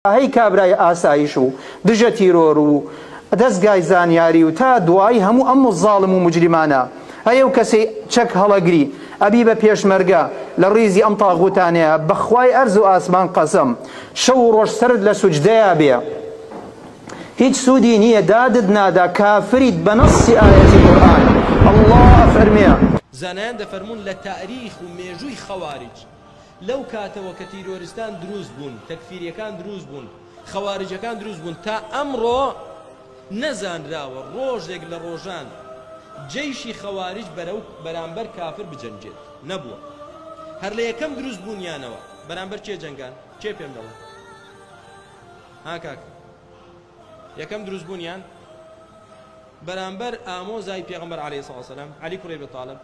هەی کابرای ئاسایش و دژە تیرۆر و دەزگای زانیاری و تا دوایی هەموو ئەم زاڵم و موجریمانە هەی ئەو کەسەی چەک هەڵەگری ئەبی بە پێشمەرگە لە ڕیزی ئەم تاغوتانەیە بەخوای ئەرز و ئاسمان قەسەم شەو و ڕۆژ سەرت لە سوجدەیا بێ هیچ سوودی نییە دادت نادا کافریت بە نەصی ئایەتی قورئان اللە ئەفەرمێ. زانایان دەفەرموون لە تاریخ و مێژووی خەوارج لەو کاتەوە کە تیرۆرستان دروست بوون، تەکفیریەکان دروست بوون، خەوارجەکان دروست بوون تا ئەمڕۆ نەزانراوە ڕۆژێک لە ڕۆژان جەیشی خەوارج بەرەو بەرامبەر کافر بجەنگێت، نەبووە. هەر لە یەکەم دروست بوونیانەوە بەرامبەر کێ جەنگان؟ کێ پێم دەڵێ؟ ها کاک یەکەم دروست بوونیان بەرامبەر ئامۆزای پێغەمبەر عەلەیهی سڵاو وسەلام عەلی کوڕی ئەبی تاڵب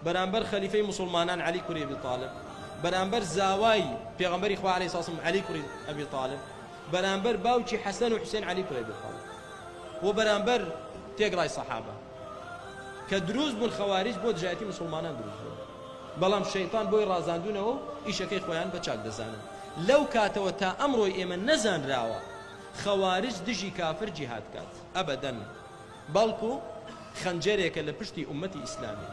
بەرامبەر خەلیفەی موسوڵمانان عەلی کوڕی ئەبی تاڵب، بەرامبەر زاوای پێغەمبەری خوا عەلەیهی سڵام عەلی کوڕی ئەبی تاڵب، بەرامبەر باوکی حەسەن و حوسێن عەلی کوڕی ئەبی تاڵب و بەرامبەر تێکڕای سەحابە کە دروست بوون خەواریج بۆ دژایەتی موسوڵمانان دروست بوون بەڵام شەیتان بۆی ڕازاندوونەوە و ئیشەکەی خۆیان بە چاک دەزانن لەو کاتەوە تا ئەمڕۆی ئێمە نەزانراوە خەوارج دژی کافر جیهاد کات ئەبەدەن. بەڵکو خەنجەرێکە لە پشتی ئوممەتی ئیسلامی.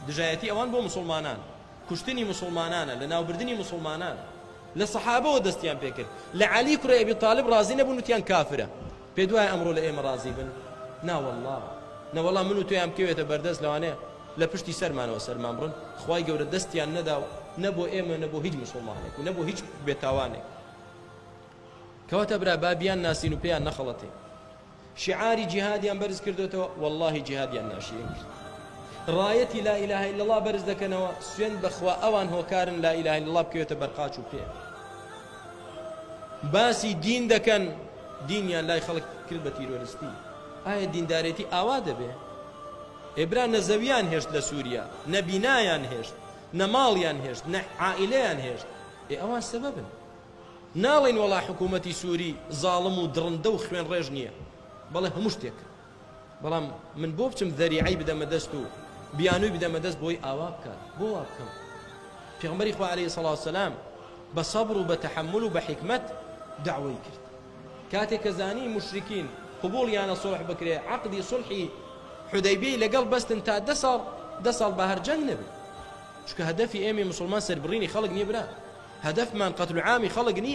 دژایەتی ئەوان بۆ موسوڵمانان، کوشتنی موسوڵمانانە، لەناوبردنی موسوڵمانانە. لە سەحابەوە دەستیان پێکرد. لە عەلی کوڕی ئەبی تالیب ڕازی نەبوون وتیان کافرە. پێت وایە ئەمڕۆ لە ئێمە ڕازی بن؟ نا وەڵڵا. نەوەڵا من و تۆیان بکەوێتە بەردەست لەوانەیە لە پشتی سەرمانەوە سەرمان بڕن. خوای گەورە دەستیان نەدا و نە بۆ ئێمە نە بۆ هیچ موسوڵمانێک و نە بۆ هیچ بێتاوانێک. کەواتە برا با بیان ناسین و پێیان نەخەڵەتێین. شیعاری جیهادیان بەرز کردۆتەوە واللهی جیهادیان ناشیرین کرد ڕایەتی لا اله الا الله بەرز دەکەنەوە سوێند بەخوا ئەوان هۆکارن لا اله الا الله بکەوێتە بەرقاچ و پێ باسی دین دەکەن دینیان لای خەڵک کرد بە تیرۆرستی ئایا دیندارێتی ئاوا دەبێ ئێبرا نە زەویان هێشت لە سووریا نە بینایان هێشت نە ماڵیان هێشت نە عائلەیان هێشت ئێ ئەوان سەبەبن ناڵێین وەڵا حکوومەتی سووری زاڵم و دڕندە و خوێنڕێژ نییە، بەڵێ هەموو شتێکە، بەڵام من بۆ بچم زەریعەی بدەمە دەست و بیانووی بدەمە دەست بۆی ئاوا بکات، بۆ وا بکەم؟ پێغەمبەری خوا عەلەیهی سەڵات وسەلام بە سەبر و بە تەحەمول و بە حیکمەت دەعوەی کرد. کاتێک کە زانی موشریکین قبوڵیانە سوڵح بکرێ، عەقدی سوڵحی حودەیبیەی لەگەڵ بەستن تا دە ساڵ، دە ساڵ با هەر جەنگ نەبێ. چونکە هەدەفی ئێمەی موسڵمان سەربڕینی خەڵک نییە برا. هەدەفمان قەتل و عامی خەڵک نییە.